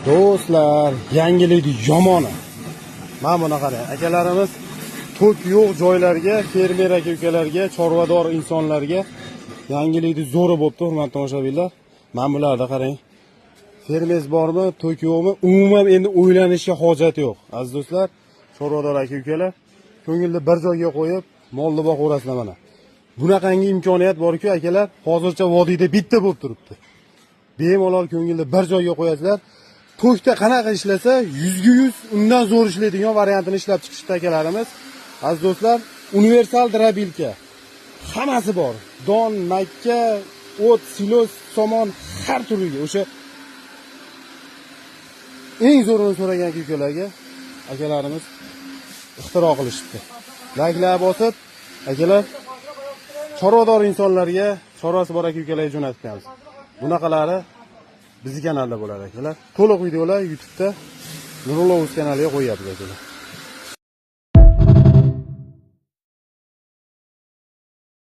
Do'stlar, yangilikni yomoni. Mana buni qarang, akalarimiz tok yo'q joylarga, fermer aka ukalarga, chorvador insonlarga yangilikni zo'ri bo'pti, hurmatli tomoshabinlar. Mana bularda qarang. Fermez bormi, tok yo'qmi? Umuman endi o'ylanishga hojat yo'q. Aziz do'stlar, chorvador aka ukalar, ko'ngilni bir joyga qo'yib, molni boqaverasizlar mana. Bunaqangi imkoniyat borku akalar, hozircha vodiyda bitta bo'lib turibdi. Bemalol ko'ngilni bir joyga qo'yasizlar. Tokda qanaqa ishlasa, 100 ga 100 undan zo'r ishlaydigan variantini ishlab chiqishdi akalarimiz. Aziz do'stlar, universal дробилка. Hammasi bor. Don, makka, o't, silos, somon har turliga. O'sha eng zo'rini so'ragan ukalarga akalarimiz ixtiro qilishibdi. Layklar bosib, akalar, chorvador insonlarga, chorvasi bor aka ukalarga jo'natib qo'yamiz. Bunaqalari bizni kanalda bo'ladi, akalar. To'liq videolar YouTube'da Nurullo Uz kanaliga qo'yyapmiz, akalar.